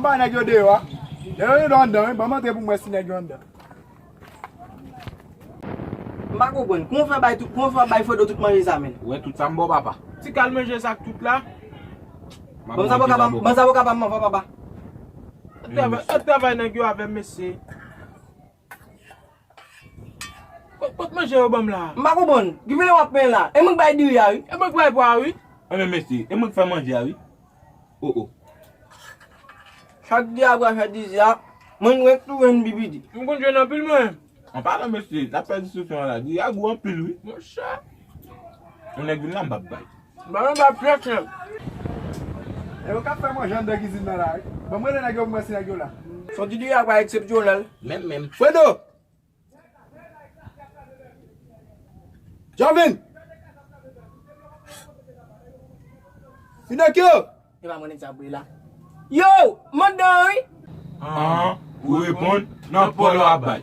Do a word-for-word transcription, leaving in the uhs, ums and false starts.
Pa nèg yo deyò a. Lè yo anndan, wi, ban m antre pou m wè si nèg yo anndan. M pa konprann. Kòman w fè bay tout, kòman w fè bay Fredo tout manje sa, menn? Ou wè tout sa m ba w, papa. Ti kal manje sa ak tout la. Ban m sa pou kapab, ban m sa pou kapab, manman, papa. Ap travay, ap travay nèg yo avè m, mesye. Kot, kot manje yo ban m la? M pa konprann. Ki filen w ap plen la? E mwen k bay diri a, wi. E mwen k bay pwa a, wi. Enben, mesye, e mwen k fè manje a, wi. O, o. Chak di a pral fè dizi a, mwen mwen tou jwenn bibidi. M konn jwenn anpil mwen. An palan, mesye, n ap fè diskisyon an la. Di a gou anpil, wi. Monchè. Yon nèg vin la, m p ap bay. Ba mwen ba pyès nèg. E yo k ap fè manje anndan kizin nan la, wi. Ban m rele nèg yo pou m wè si nèg yo la. Son ti di a pral eksepsyonèl. Menm, menm. Fredo! Jovin! Pinokyo! E pa mwen nèg sa ap rele la. Yo! M anndan, wi! An, ou reponn, nan pòl w ap bay.